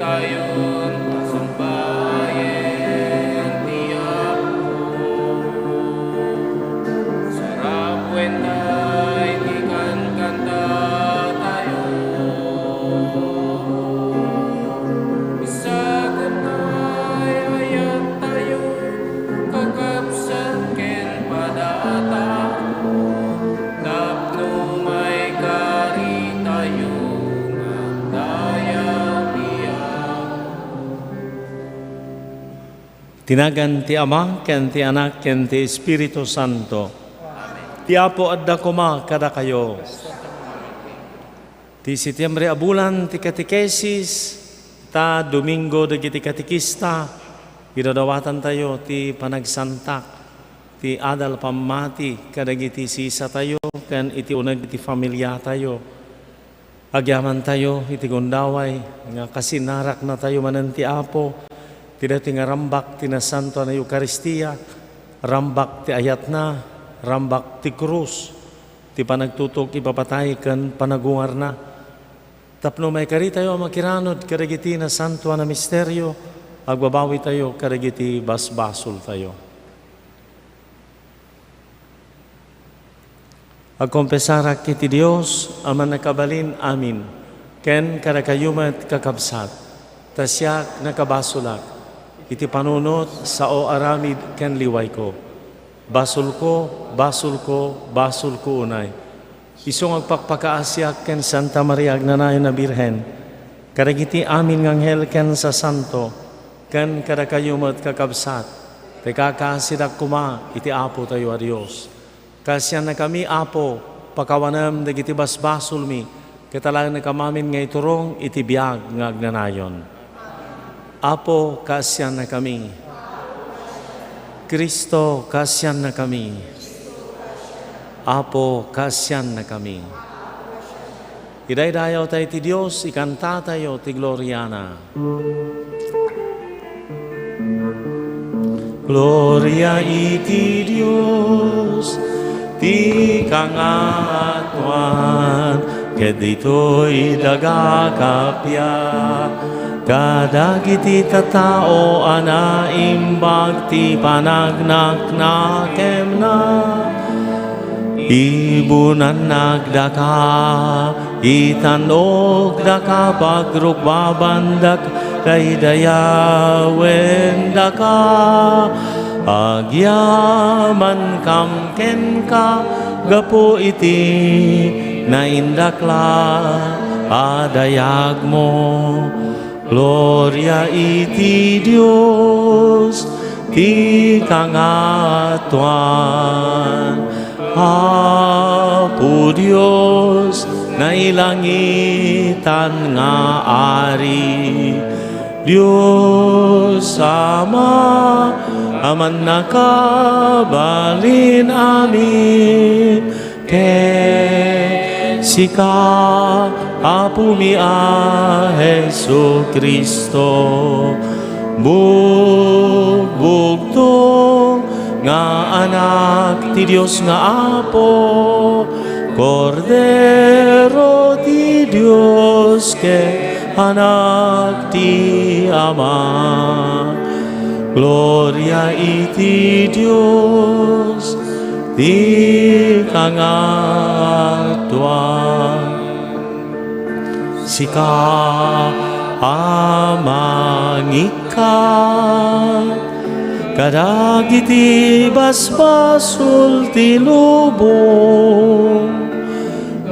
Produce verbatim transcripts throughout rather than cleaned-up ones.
Tayon, pasambayen ti Apo. Sarap wen tay ti kankanta tayo. Isagem tay ayat tayo, kakabsat ken padataon. Tapno maikari tayo nga agdayag ti Apo. Ti nagan ti Ama, ken ti Anak, ken ti Espiritu Santo. Ti Apo adda koma kadakayo. Ti Setiembre a bulan ti katekesis, ta Domingo dagiti katekista, idadawatantayo ti panagsantak ti adal pammati kadagiti sisatayo ken iti uneg ti familiatayo. Agyamantayo iti gundaway nga kasinaraknatayo manen ti Apo, ti daytoy nga rambak ti nasantoan a Eukaristia, rambak ti ayatna, rambak ti krus, ti panagtutok ipapatay ken panagungarna. Tapno maikaritayo a makiranud kadagiti nasantoan a misterio, agbabawitayo kadagiti basbasoltayo. Agkonfesarak iti Dios a Mannakabalin-amin, ken kadakayo met, kakabsat, ta siak nakabasolak iti panunot, sao, aramid, ken liwayko. Basolko, basolko, basolko unay. Isu nga agpakpakaasiak ken Santa Maria Agnanayon a Birhen, kadagiti amin nga anghel ken sasanto, ken kadakayo met, kakabsat, ta ikakaasidak koma iti Apotayo a Dios. Kaasiannakami, Apo, pakawanem dagiti basbasolmi, ket alaennakami amin nga iturong iti biag nga agnanayon. Apo, kaasiannakami. Cristo, kaasiannakami. Apo, kaasiannakami. Idaydayawtayo ti Dios, ikantatayo ti gloriana. Gloria iti Dios ti kangatoan, ket ditoy daga kappia. Kadagiti tattao a naimbag ti panagnaknakemna, ibunannakdaka, itan-okdaka, pagrukbabandak, daydayawendaka. Agyamankam kenka gapu iti naindakla a dayagmo. Gloria iti Dios ti kangatoan. Apo Dios, nailangitan nga Ari, Dios Ama a Mannakabalin-amin, ken sika, Apomi a Jesu-Cristo, bugbugtong nga Anak ti Dios nga Apo, Kordero ti Dios ken Anak ti Ama. Gloria iti Dios ti kangatoan. Sika a mangikkat kadagiti basbasol ti lubong,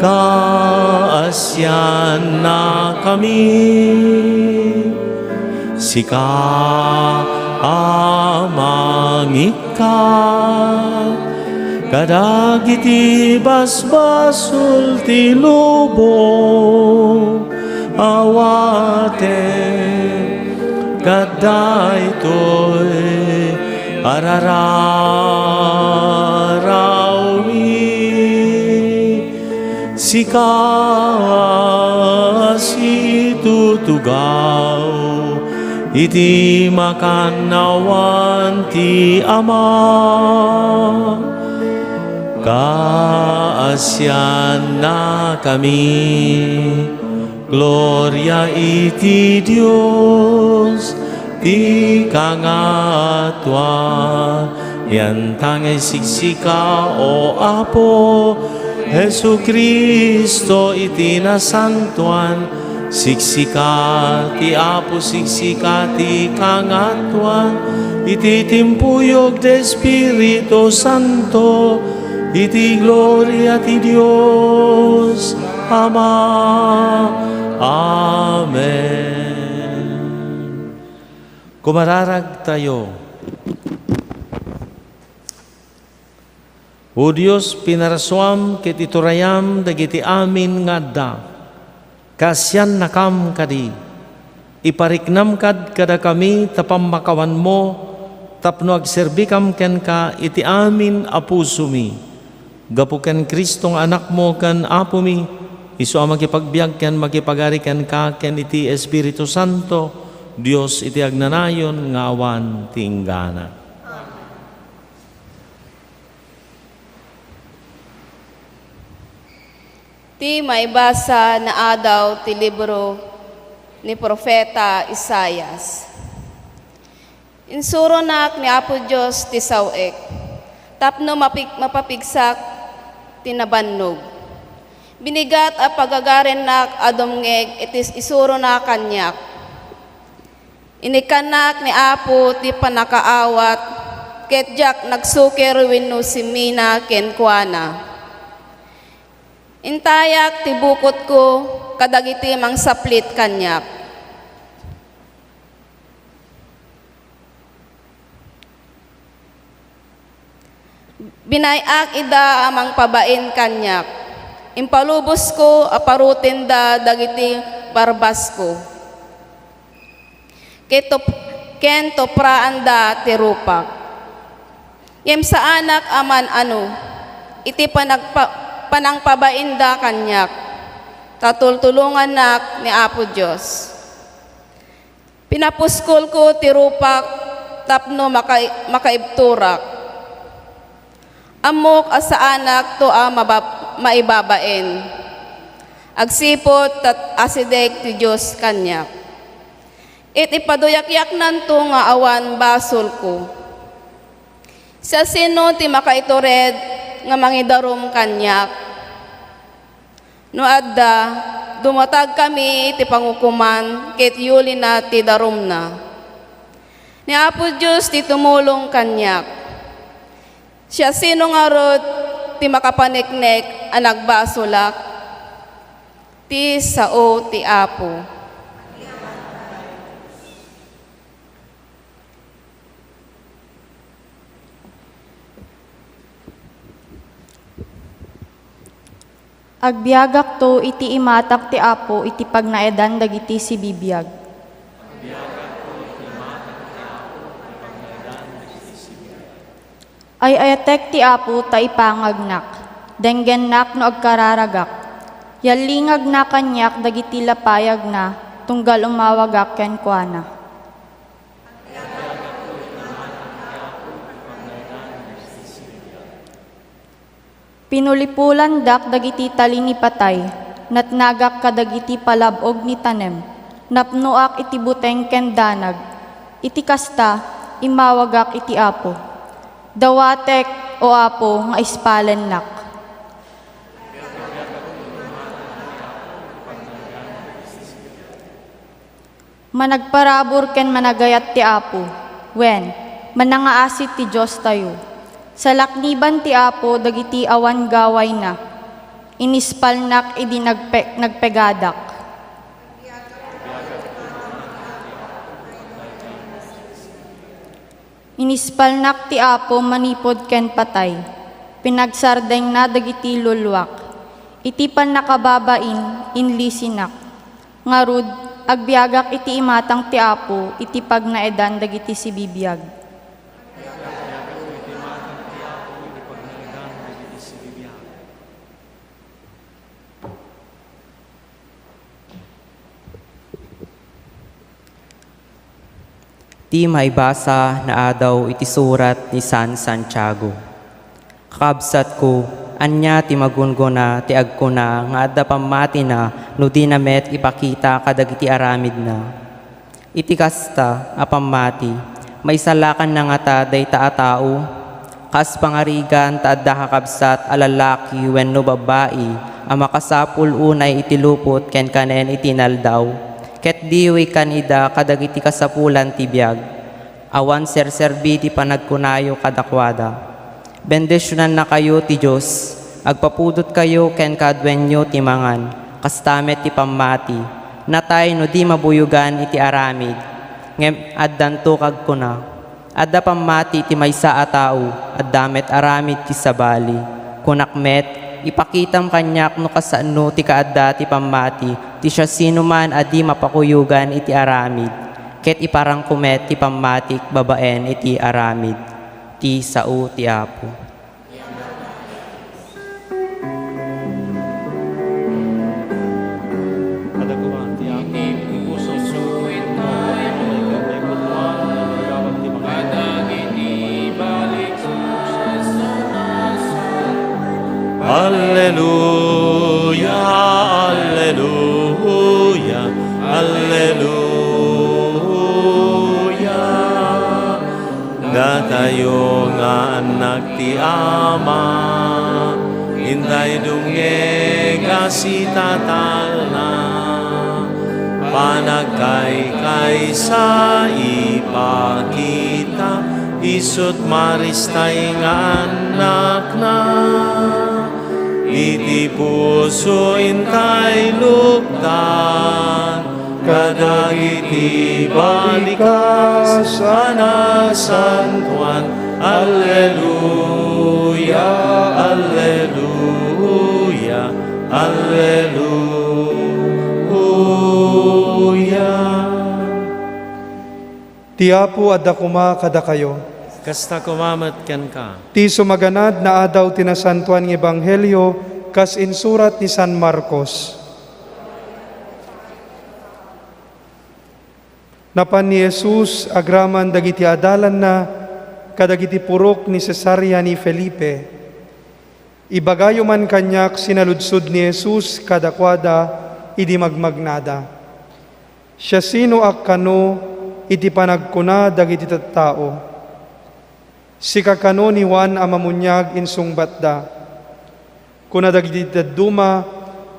kaasiannakami. Sika a mangikkat kadagiti basbasol ti lubong, awatem kadaytoy a rararawmi. Sika a situtugaw iti makannawan ti Ama, kaasiannakami. Gloria iti Dios ti kangatoan. Yantangay siksika, O Apo Jesu-Cristo, iti nasantoan. Siksika ti Apo, siksika ti kangatoan. Iti timpuyog ti Espiritu Santo, iti gloria ti Dios Ama. Amen. Kumararagtayo. O Dios, pinarsuam ket iturayam dagiti amin nga adda. Kaasiannakam kadi. Ipariknam kad kadakami ta pammakawanmo tapno agserbikam kenka iti amin a pusomi. Gapu ken Cristo nga Anakmo ken Apomi, isu a makipagbiag ken makipagari kenka ken iti Espiritu Santo, Dios iti agnanayon nga awan ti inggana. Ti maibasa nga adaw ti libro ni Profeta Isaias. Insuronak ni Apo Dios ti saw-ek, tapno mapig-, mapapigsak ti nabannog. Binigat a pagagarennak a dumngeg iti isurona kaniak. Inikkannak ni Apo ti pannakaawat, ket diak nagsukir wenno simmina kenkuana. Intayak ti bukotko kadagiti mangsaplit kaniak. Binay-ak ida a mangpabain kaniak. Impalubosko a parutenda dagiti barbasko. Ket tup-, ken tupraanda ti rupak. Ngem saanak a man-ano iti panagpa-, panangpabainda kaniak, ta tultulongannak ni Apo Dios. Pinapuskolko ti rupak tapno makai-, makaibturak. Ammok a saanakto a mabab-, maibabain. Agsipud ta asideg ti Dios kaniak. Ket ipaduyakyaknanto nga awan basolko. Siasino ti makaitured nga mangidarum kaniak? No adda, dumatagkami iti pangukoman ket yulina ti darumna. Ni Apo Dios ti tumulong kaniak. Siasino ngarud ti makapaneknek a nagbasolak? Ti sao ti Apo. Agbiagakto iti imatang ti Apo iti pagnaedan dagiti sibibiag. Ay-ayatek ti Apo ta ipangagnak, denggennak no agkararagak. Yallingagna kaniak dagiti lapayagna, tunggal umawagak kenkuana. Pinulipolandak dagiti tali ni patay, natnagak kadagiti palab-og ni tanem, napnoak iti buteng ken danag. Iti kasta, immawagak iti Apo. Dawatek, O Apo, nga ispalennak. Managparabur ken managayat ti Apo, wen, manangaasit ti Diostayo. Salakniban ti Apo dagiti awan gawayna. Inispalnak idi nagpe-, nagpegadak. Inispalnak ti Apo manipud ken patay. Pinagsardengna dagiti luluak. Iti pannakababain, inlisinak. Ngarud, agbiagak iti imatang ti Apo iti pagnaedan dagiti sibibiag. Ti maibasa nga adaw iti surat ni San Santiago. Kakabsatko, ania ti magunggona ti agkuna nga adda pammatina no dina met ipakita kadagiti aramidna. Iti kasta a pammati, maisalakanna ngata dayta a tao? Kas pangarigan ta adda kakabsat a lalaki wenno babbai a makasapul unay iti lupot ken kanen iti inaldaw, ket diwi kan-ida kadagiti kasapulan ti biag. Awan serserbi ti panagkunayo kadakuada. Bendisionannakayo ti Dios. Agpapudotkayo ken kaaduenyo ti mangan. Kasta met ti pammati. Natay no di mabuyogan iti aramid. Ngem addanto kagkuna, "Adda pammati ti maysa a tao, adda met aramid ti sabali." Kunak met, ipakitam kaniak no kasano ti kaadda ti pammati ti siasinoman a di mapakuyogan iti aramid, ket iparangko met ti pammatik babaen iti aramid. Ti sao ti Apo. Kadaguma ti Apo, ti puso, kadagiti putuan, kadagiti mga kadagiti balik. Alleluia, alleluia, alleluia. Datayo nga annak ti Ama, intay dumngeg a sitatalna. Panagkaykaysa ipakita, isut' maristay nga annakna. Iti puso intay luktan, kadagiti balikas a nasantoan. Alleluia, alleluia, alleluia. Ti Apo adda koma kadakayo. Kasta koma met kenka. Ti sumaganad nga adaw ti Nasantoan nga Ebanghelio kas insurat ni San Marcos. Napan ni Jesus agraman dagiti adalanna kadagiti purok ni Cesarea ni Felipe. Ibagayo man kaniak sinaludsod ni Jesus kadakuada idi magmagnada. Siasinoak kano iti panagkuna dagiti tattao? Sika kano ni Juan a Mamuniag insungbatda. Kuna dagiti dadduma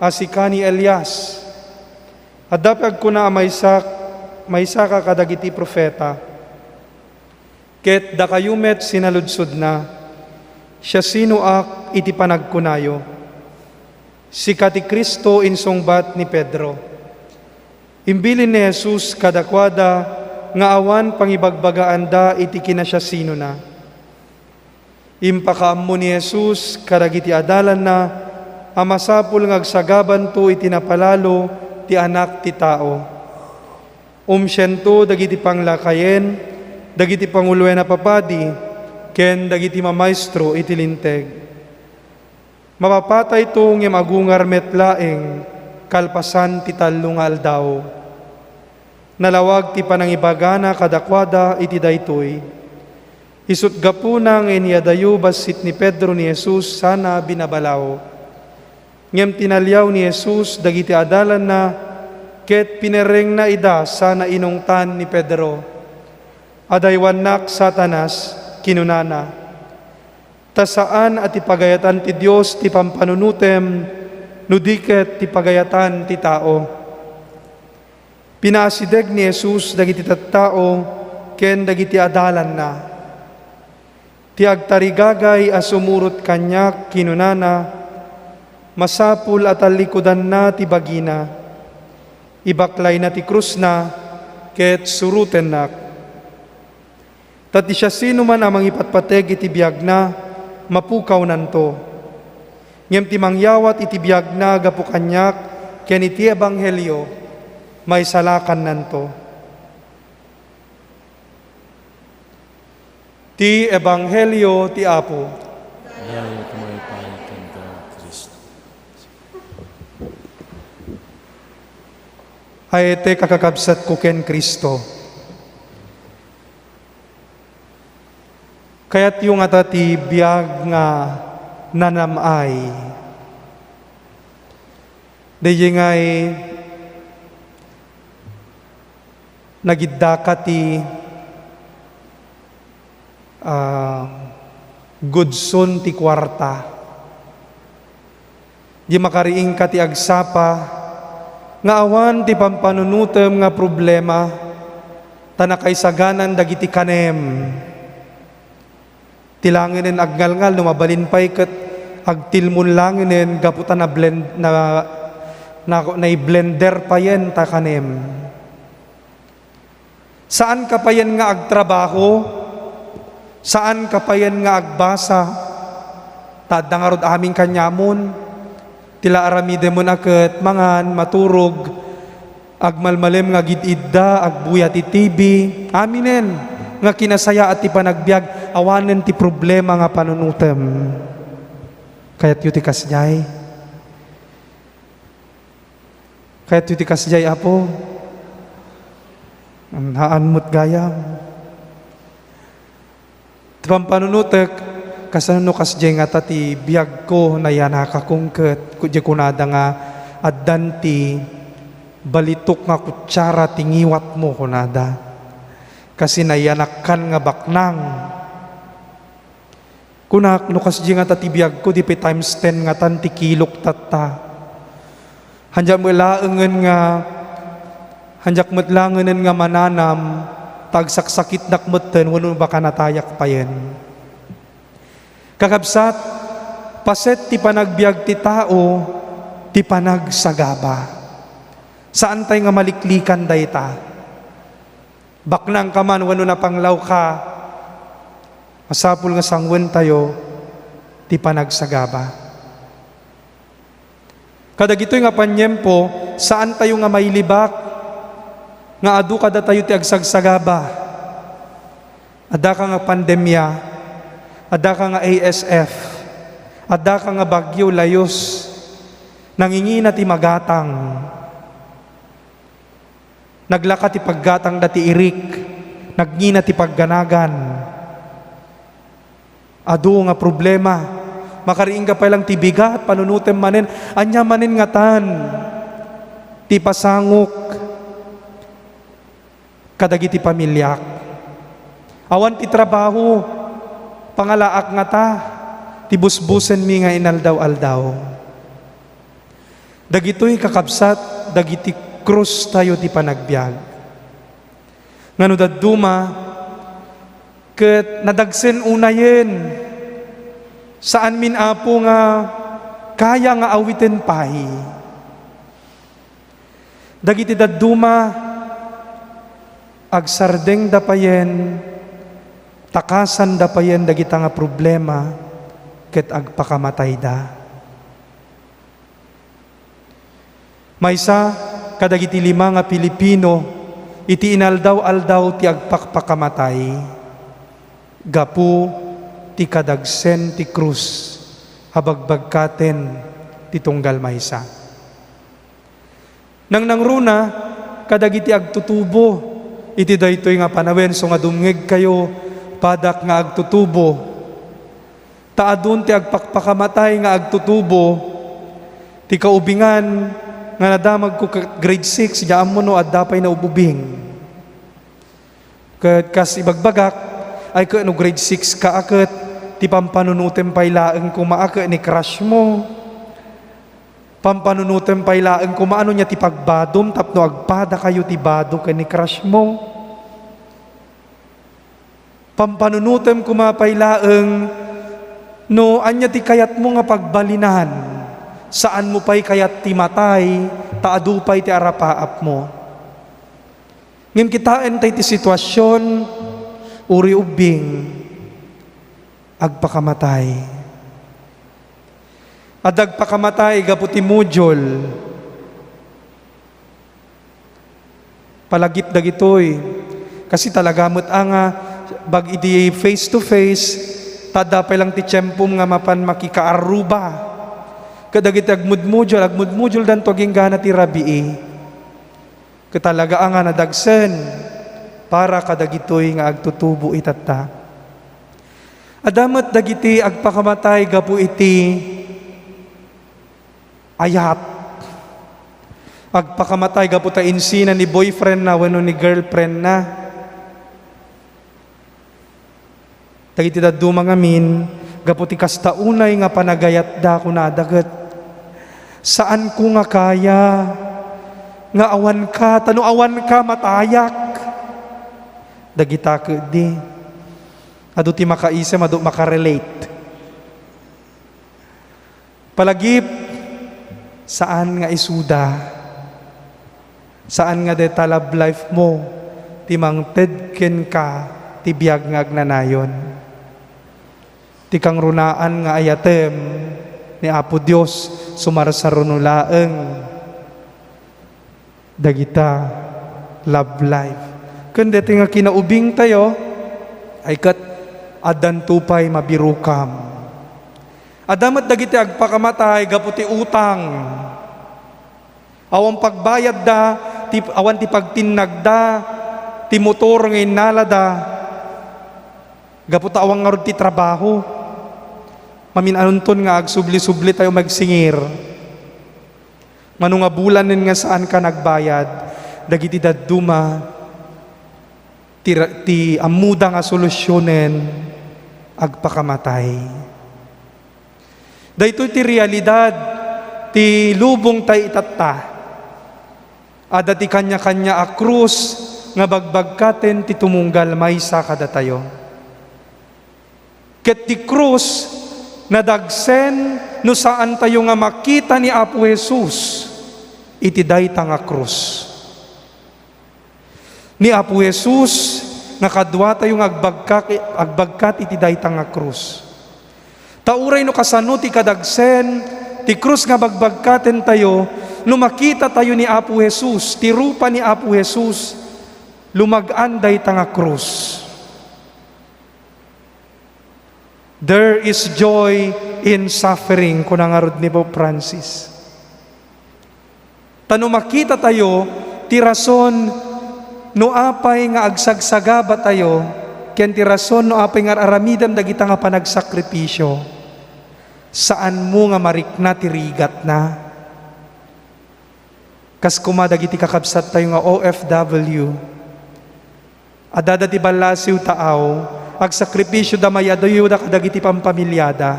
a sika ni Elias. Adda pay agkuna a maysak-, maysaka kadagiti profeta. Ket dakayo met sinaludsodna, siasinoak iti panagkunayo? Sika ti Cristo, insungbat ni Pedro. Imbilin ni Jesus kadakuada nga awan pangibagbagaanda iti kinasiasinona. Impakaammo ni Jesus kadagiti adalanna a masapul nga agsagabanto iti napalalo ti Anak ti Tao. Umsianto dagiti panglakayen, dagiti panguloen a papadi, ken dagiti mamaestro iti Linteg. Mapapatayto ngem agungar met laeng kalpasan ti tallo nga aldaw. Nalawag ti panangibagana kadakuada iti daytoy. Isut' gapuna nga inyadayo bassit ni Pedro ni Jesus sana binabalaw. Ngem tinaliaw ni Jesus dagiti adalanna ket pinerrengna ida sana inungtan ni Pedro. "Adaywannak, Satanas," kinunana. Ta saan a ti pagayatan ti Dios ti pampanunotem, no di ket ti pagayatan ti tao. Pinaasideg ni Jesus dagiti tattao ken dagiti adalanna. Ti agtarigagay a sumurot kaniak, kinunana, masapul a tallikudanna ti bagina, ibaklayna ti krusna, ket surotennak. Ta ti siasinoman a mangipatpateg iti biagna, mapukawnanto. Ngem ti mangyawat iti biagna gapu kaniak ken iti ebanghelio, maisalakannanto. Ti ebanghelio ti Apo. Ay, iti kakabsatko ken Cristo. Kayatyo ngata ti biag nga nanam-ay? Daydi ngay nagiddaka ti, ah, gudson ti kuarta. Di makariingka ti agsapa nga awan ti pampanunotem nga problema, ta nakaisaganan dagiti kanem. Ti langenen agngalngal no mabalin pay ket agtilmon langenen gapu ta na-blend-, na, na, nai-blender payen ta kanem. Saanka payen nga agtrabaho, saanka payen nga agbasa, ta adda ngarud amin kaniamon, ti la aramidem a ket mangan, maturog, agmalmalem nga agid-idda, agbuya ti T V, aminen nga kinasayaat ti panagbiag, awanen ti problema nga panunotem. Kayatyo ti kasdiay? Kayatyo ti kasdiay, Apo? Haan met gayam. Ti pampanunotek, kasano no kasdiay ngata ti biagko, nayanakakon ket, kudiay kunada nga, addan ti balitok nga kutsara ti ngiwatmo, kunada. Kasi nayanakkan nga baknang. Kunak, no kasdiay ngata ti biagko, di pay times ten ngatan ti kilok tatta. Handiak met laengen nga, handiak met langenen nga mananam, ta agsaksakitnak metten wenno baka natayak payen. Kakabsat, paset ti panagbiag ti tao, ti panagsagaba. Saantay nga maliklikan dayta. Baknangka man wenno napanglawka, masapul nga sangwentayo ti panagsagaba. Kadagitoy nga paniempo, saantayo nga mailibak nga adu kadatayo ti agsagsagaba. Addaka nga pandemia, addaka nga A S F, addaka nga bagyo, layus, nangingina ti magatang. Naglaka ti paggatangda ti irik, nagngina ti pagganagan. Adu nga problema. Makariingka pay lang ti bigat, panunotem manen, ania manen ngatan ti pasangok kadagiti pamiliak. Awan ti trabaho, pangalaak ngata ti busbusenmi nga inaldaw-aldaw. Dagitoy, kakabsat, dagiti krus tayo ti panagbiag. Nga no dadduma, ket nadagsen unayen, saanmin, Apo, nga kaya nga awiten pay. Dagiti dadduma, agsardengda payen, takasanda payen dagita nga problema, ket agpakamatayda. Maysa kadagiti lima nga Pilipino iti inaldaw-aldaw ti agpakpakamatay gapu ti kadagsen ti krus a bagbagkaten ti tunggal maysa. Nangnangruna kadagiti agtutubo iti daytoy nga panawen, so nga dumngegkayo, padak nga agtutubo. Ta adun ti agpakpakamatay nga agtutubo, ti kaubingan nga nadamagko ket grade six, diak ammo no adda pay naububing. Ket kas ibagbagak, ay ket no grade six ka a ket, ti pampanunotem pay laeng koma a ket ni crush mo. Pampanunotem pay laeng koma no ania ti pagbadom tapno agpadakayo ti bado ken ni crush mo. Pampanunotem koma pay laeng no ania ti kayatmo nga pagbalinan. Saanmo pay kayat ti matay, ta adu pay ti arapaapmo. Ngem kitaen tay ti situasion, uri ubbing, agpakamatay. Adda agpakamatay gapu ti module. Palagip dagitoy. Kasi talaga met a nga bag iti face to face, ta adda pay lang ti tiempom nga mapan makikaarruba. Kadagiti agmudmodule, agmudmodule danto agingga ti rabii. Ket talaga a nga nadagsen para kadagitoy nga agtutubo itatta. Adda met dagiti agpakamatay gapu iti ayat. Agpakamatay gapu ta insina ni boyfriendna wenno ni girlfriendna. Dagiti dadduma ngamin, gapu ti kasta unay nga panagayatda, kunada ket, "Saanko nga kaya nga awanka, ta no awanka, matayak." Dagita ketdi, adu ti makaisem, adu makarelate. Palagip, saan nga isuda. Saan nga deta love life mo ti mangted kenka ti biag nga agnanayon. Ti kangrunaan nga ayatem ni Apo Dios sumarsaruno laeng dagita love life. Ken daytoy nga kinaubingtayo, ay ket addanto pay mabirukam. Adda met dagiti agpakamatay gapu ti utang. Awan pagbayadda, ti, awan ti pagtinnagda, ti motor nga innalada, gapu ta awan ngarud ti trabaho. Mamin-anonton nga agsubli-subli tayo magsingir. Mano nga bulanen nga saanka nagbayad, dagiti dadduma ti ra-, ti ammoda nga solusionen, agpakamatay. Daytoy ti realidad ti lubong tay itatta. Adda ti kanya-kanya a krus nga bagbagkaten ti tumunggal maysa kadatayo. Ket ti krus, nadagsen no saantayo nga makita ni Apo Jesus iti dayta nga krus. Ni Apo Jesus nga kaduatayo nga agbagka-, agbagkat iti dayta nga krus. Ta uray no kasano ti kadagsen ti krus nga bagbagkatentayo, no makitatayo ni Apo Jesus, ti rupa ni Apo Jesus, lumag-an dayta nga krus. "There is joy in suffering," kuna ngarud ni Pope Francis. Ta no makitatayo ti rason no apay nga agsagsagabatayo ken ti rason no apay nga ar-aramidem dagita nga panagsakripisio, saanmo nga marikna ti rigatna. Kas koma dagiti kakabsattayo nga O F W, addada ti ballasiw taaw, agsakripisioda, mayadayuda kadagiti pampamiliada.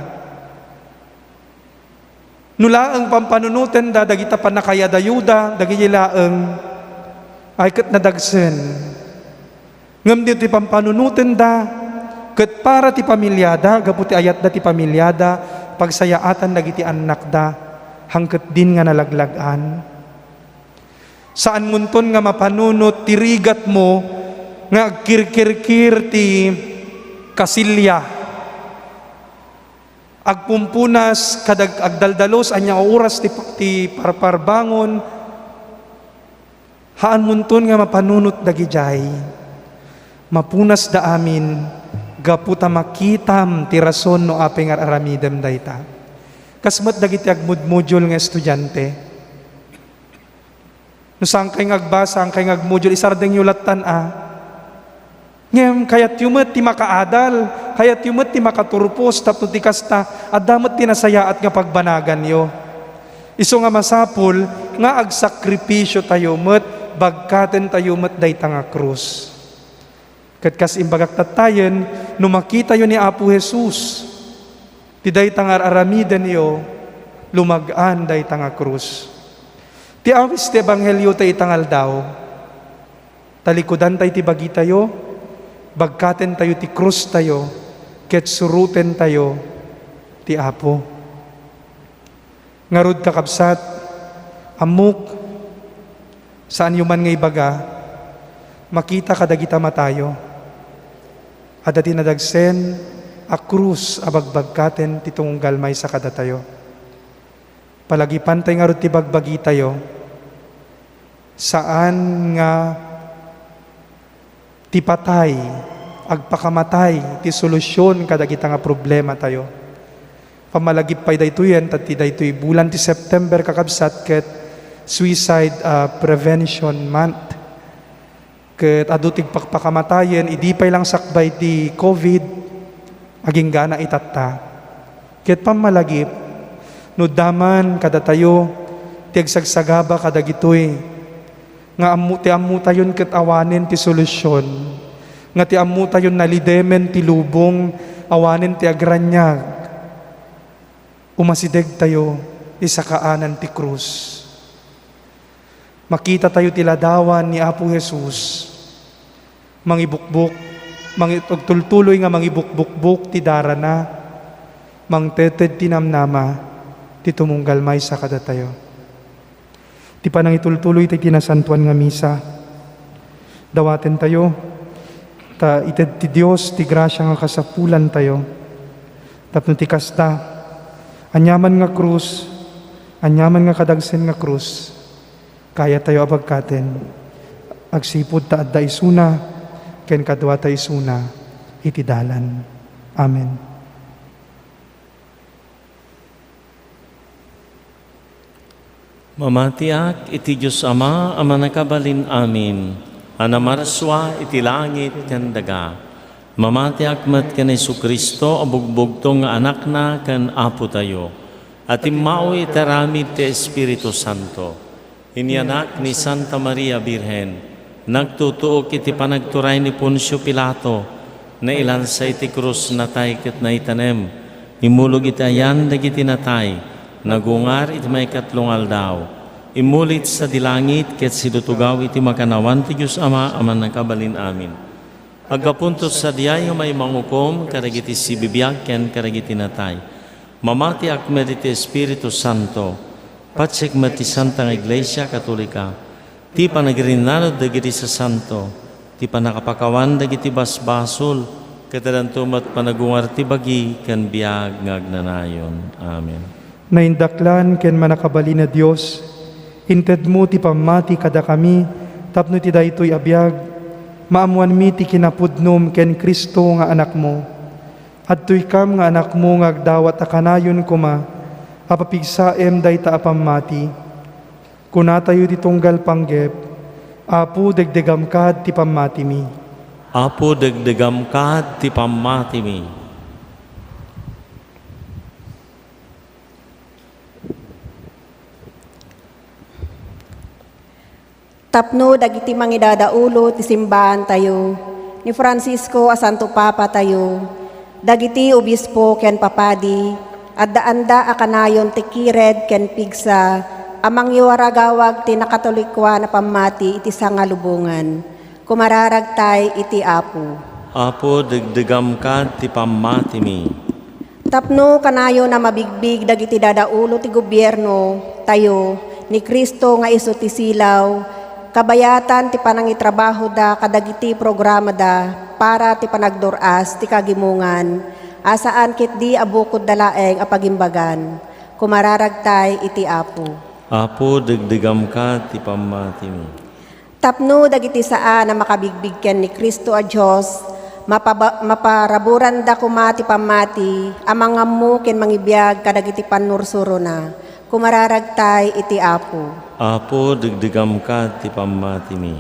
No laeng pampanunotenda dagita pannakayadayuda, dagiti laeng ay ket nadagsen. Ngem ditoy pampanunotenda ket para ti pamiliada, gapu ti ayatda ti pamiliada, pagsayaatan dagiti annakda, hangket din nga nalaglag-an. Saanmonton nga mapanunot ti rigatmo nga agkirkirkir ti kasilia, agpumpunas, kadag-, agdaldalus, ania nga oras ti, ti parparbangon. Haanmonton nga mapanunot dagidiay. Mapunasda amin gapu ta makitam ti rason no apay nga ar-aramidem dayta. Kas met dagiti agmudmodule nga estudiante. No saankay nga agbasa, saankay nga agmodule, isardengyo lattan a. Ngem kayatyo met ti makaadal, kayatyo met ti makaturpos tapno ti kasta, adda met ti nasayaat nga pagbanaganyo. Isu nga masapul nga agsakripisiotayo met, bagkatentayo met dayta nga krus. Ket kas imbagak tattayen, no makitayo ni Apo Jesus, ti dayta nga ar-aramidenyo, lumag-an dayta nga krus. Ti awis ti ebanghelio ta ita nga aldaw, talikudantay ti bagitayo, bagkatentayo ti krustayo, ket surotentayo ti Apo. Ngarud, kakabsat, ammok, saanyo man nga ibaga, makita kadagita matayo. Adda ti nadagsen a krus a bagbagkaten ti tunggal maysa kadatayo. Palagipantay ngarud ti bagbagitayo, saan nga ti patay, agpakamatay ti solusion kadagita nga problematayo. Pammalagip pay daytoyen, ta ti daytoy bulan ti September, kakabsat, ket Suicide, ah, Prevention Month. Ket adu ti agpakamatay idi pay lang sakbay ti covid, aginggana itatta. Ket pammalagip, no adda man kadatayo Ti agsagsagaba kadagitoy nga ammo, ti ammotayon ket awanen ti solusion, nga ti ammotayon nalidemen ti lubong awanen ti agraniag, umasidegtayo ti sakaanan ti krus. Makitatayo ti ladawan ni Apo Jesus. Mangibukbok, mangi-, agtultuloy nga mangibukbukbok ti darana, mangteted ti namnama ti tumunggal maysa kadatayo. Ti panangitultuloy ti, ti nasantoan nga misa, dawatentayo, ta ited ti Dios ti grasia nga kasapulantayo. Tapno ti kasta, aniaman nga krus, aniaman nga kadagsen nga krus, kayatayo a bagkaten, agsipud ta adda isuna ken kaduatayo isuna iti dalan. Amen. Mamatiak iti Dios Ama a Mannakabalin-amin, a namarsua iti langit ken daga. Mamatiak met ken Jesu-Cristo a bugbugtong nga Anakna ken Apotayo, a timmao iti aramid ti Espiritu Santo. Inianak ni Santa Maria Birhen, nagtutuok iti panagturay ni Poncio Pilato, nailansa iti krus, natay ket naitanem, immulog iti ayan dagiti natay, nagungar iti maikatlo nga aldaw, immulit sadi langit ket sidutugaw iti makannawan ti Dios Ama a Mannakabalin-amin. Aggapunto sadiay nga maimangukom kadagiti sibibiag ken kadagiti natay. Mamatiak met iti Espiritu Santo, patsek met ti Santa nga Iglesia Katolika, ti panagrinanad dagiti sasanto, ti pannakapakawan dagiti basbasol, ket addanto met panagungar ti bagi ken biag nga agnanayon. Amen. Naindaklan ken mannakabalin a Dios, intedmo ti pammati kadakami tapno iti daytoy a biag, maammoanmi ti kinapudnom ken Cristo nga Anakmo. Adtoykam nga Anakmo nga agdawat a kanayon koma a papigsaem dayta a pammati. Kunatayo iti tunggal panggep, Apo, degdegamka ti pammatimi. Apo, degdegamka ti pammatimi. Tapno dagiti mangidadaulo ti simbaantayo, ni Francisco a Santo Papatayo, dagiti obispo ken papadi, addaanda a kanayon ti kired ken pigsa a mangiwaragawag ti nakatolikoan a pammati iti sangalubongan. Kumararagtay iti Apo. Apo, degdegamka ti pammatimi. Tapno kanayon a mabigbig dagiti dadaulo ti gobiernotayo ni Cristo nga isu ti silaw, kabayatan ti panangitrabahoda kadagiti programada para ti panagdur-as ti kagimongan a saan ketdi a bukodda laeng a pagimbagan. Kumararagtay iti Apo. Apo, degdegamka ti pammatimi. Tapno dagiti saan a makabigbig ken ni Cristo a Dios, mapaba-, maparaburanda koma ti pammati a mangammo ken mangibiag kadagiti pannursurona. Kumararagtay iti Apo. Apo, degdegamka ti pammatimi.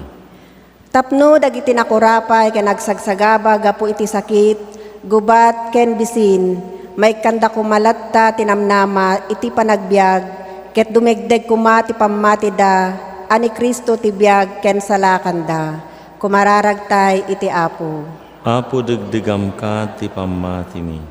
Tapno dagiti nakurapay ken agsagsagaba gapu iti sakit, gubat ken bisin, maikkanda koma latta ti namnama iti panagbiag, ket dumegdeg koma ti pammatida a ni Cristo ti biag ken salakanda. Kumararagtay iti Apo. Apo, degdegamka ti pammatimi.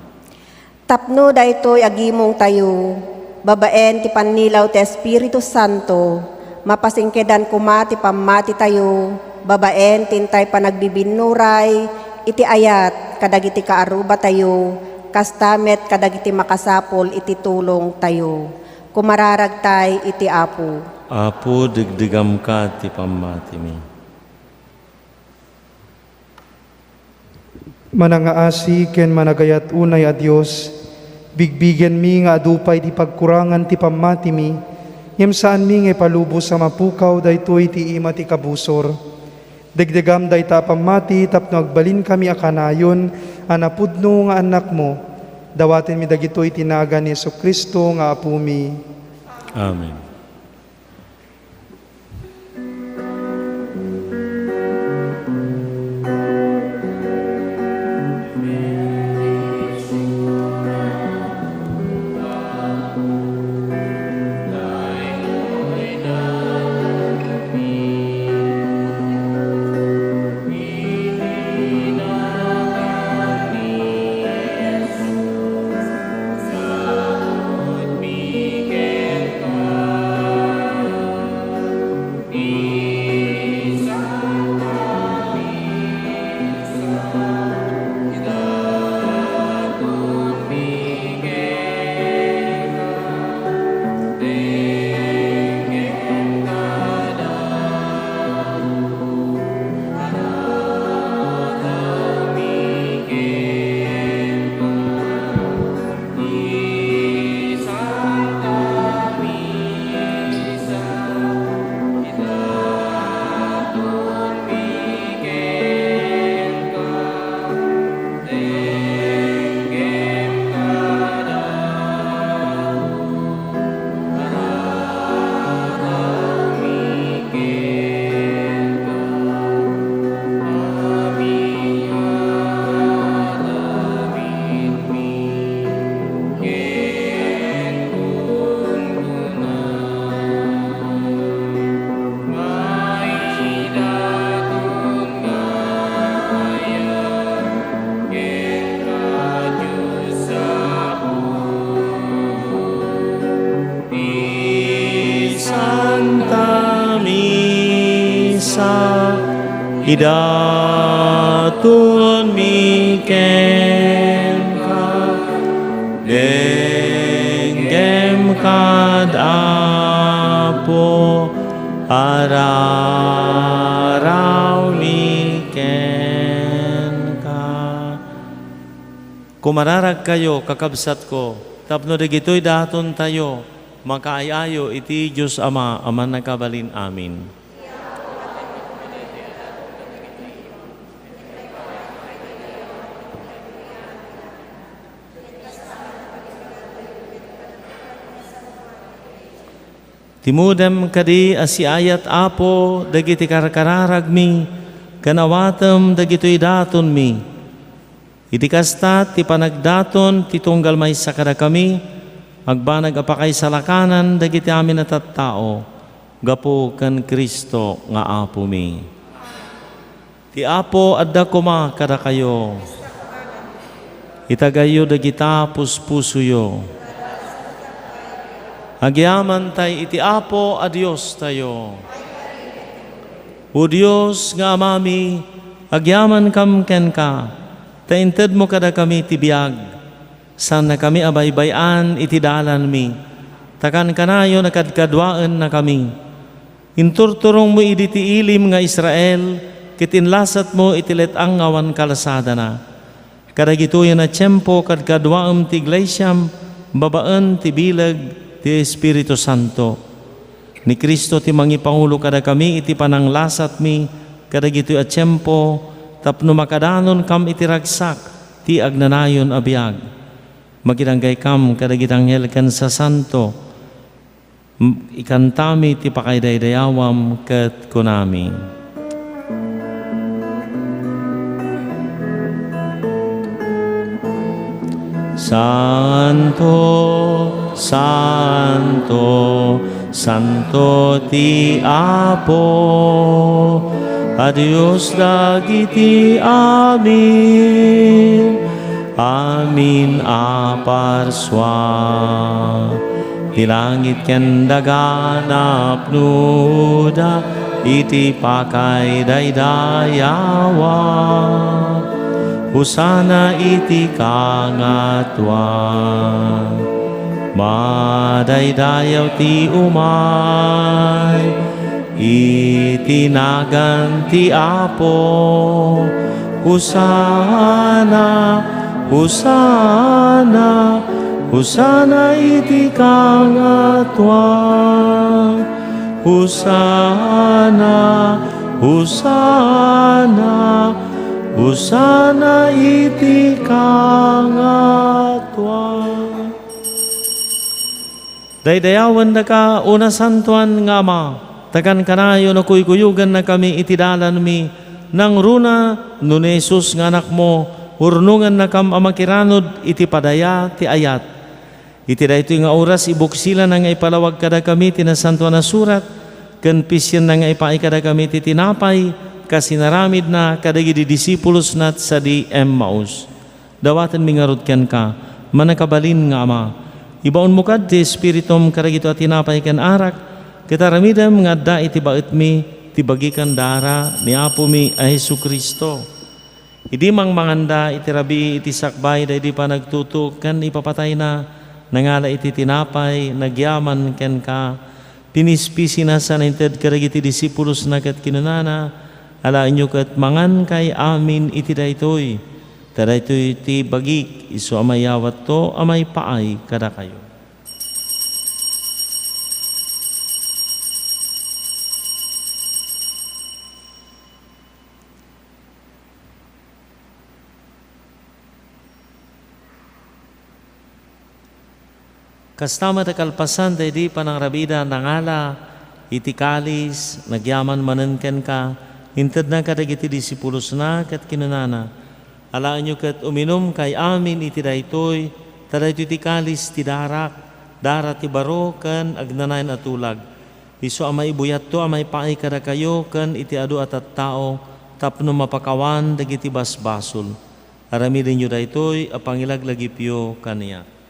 Tapno daytoy a gimongtayo, babaen ti pannilaw ti Espiritu Santo, mapasingkedan koma ti pammatitayo, babaen ti intay panagbibinnuray iti ayat kadagiti kaarrubatayo, kasta met kadagiti makasapul iti tulongtayo. Kumararagtay iti Apo. Apo, degdegamka ti pammatimi. Manangaasi ken managayat unay a Dios, bigbigenmi nga adu pay ti pagkurangan ti pammatimi, ngem saanmi nga ipalubos a mapukaw daytoy ti ima ti kabusor. Degdegam dayta a pammati tapno agbalinkami a kanayon a napudno nga annakmo. Dawatenmi dagitoy iti nagan ni Jesu-Cristo nga Apomi. Amen. Idatonmi kenka, denggem kad Apo, ararawmi kenka. Kumararagkayo, kakabsatko, tapno dagitoy datontayo, makaay-ayo iti Dios Ama a Mannakabalin-amin. Timudem kadi a siayat, Apo, dagiti karkararagmi, ken awatem dagitoy datonmi. Iti kasta, ti panagdaton ti tunggal maysa kadakami, agbanag a pakaisalakanan dagiti amin a tattao, gapu ken Cristo nga Apomi. Ti Apo adda koma kadakayo. Itagayyo dagita puspusoyo. Agyamantay iti Apo a Diostayo. O Dios nga Amami, agyamankam kenka, ta intedmo kadakami ti biag. Saannakami a baybay-an iti dalanmi, ta kankanayon a kadkaduaennakami. Inturturongmo idi ti ilim nga Israel, ket inlasatmo iti let-ang nga awan kalsadana. Kadagitoyen a tiempo, kadkaduaem ti iglesiam babaen ti bileg ti Espiritu Santo. Ni Cristo ti mangipangulo kadakami iti pananglasatmi kadagitoy a tiempo, tapno makadanonkam iti ragsak ti agnanayon a biag. Makidanggay kam kadagiti anghel ken sasanto. M-, ikantami ti pakaidaydayawam ket kunami: Santo, santo, santo ti Apo a Dios dagiti amin. Amin a parsua. Ti langit ken daga napnoda iti pakaidaydayawa. Hosana iti kangatoan. Madaydayaw ti umay iti nagan ti Apo. Hosana, Hosana, Hosana iti kangatoan. Hosana, Hosana, Hosana iti kangatoan. Daydayawendaka, o Nasantoan nga Ama, ta kankanayon a kuykuyogennakami iti dalanmi, nangruna no ni Jesus nga Anakmo, urnongennakam a makiranod iti padaya ti ayat. Iti daytoy nga oras, ibuksila nga ipalawag kadakami ti Nasantoan a Surat, ken pisienna nga ipaay kadakami ti tinapay, kas inaramidna kadagiti disipulosna sadi Emmaus. Dawatenmi ngarud kenka, mannakabalin nga Ama. Ibaonmo kad ti Espiritum kadagito a tinapay ken arak, ket aramidem nga adda iti baetmi ti bagi ken dara ni Apomi a Jesu-Cristo. Idi mangmanganda iti rabii iti sakbay daydi panagtutuok ken ipapatayna, nangala iti tinapay, nagyaman kenka, pinispisina sana inted kadagiti disipulosna ket kinunana, "Alaenyo ket mangankay amin iti daytoy, ta daytoy ti bagik, isu a mayawatto a maipaay kadakayo." Kasta met a kalpasan daydi panangrabida, nangala iti kalis, nagyaman manen kenka, intedna kadagiti disipulosna ket kinunana, "Alaenyo ket uminumkay amin iti daytoy, ta daytoy ti kalis ti darak, dara ti baro ken agnanayon a tulag. Isu a maibuyatto a maipaay kadakayo ken iti adu a tattao tapno mapakawan dagiti basbasol. Aramidenyo daytoy a pangilaglagipyo kaniak."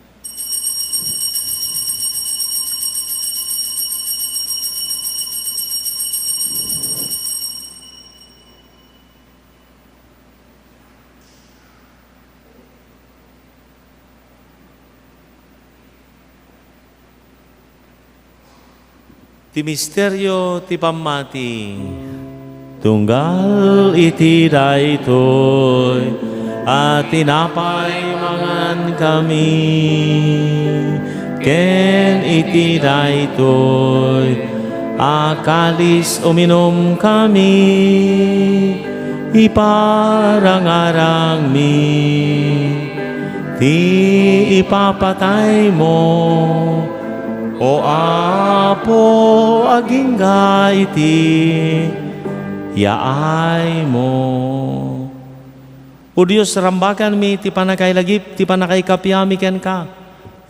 Ti misterio ti pammati. Tunggal iti daytoy a tinapay mangankami, ken iti daytoy a kalis uminumkami, iparangarangmi ti ipapataymo, O Apo, agingga iti yaaymo. O Dios, rambakanmi ti pannakailagip ti pannakaikapiami kenka.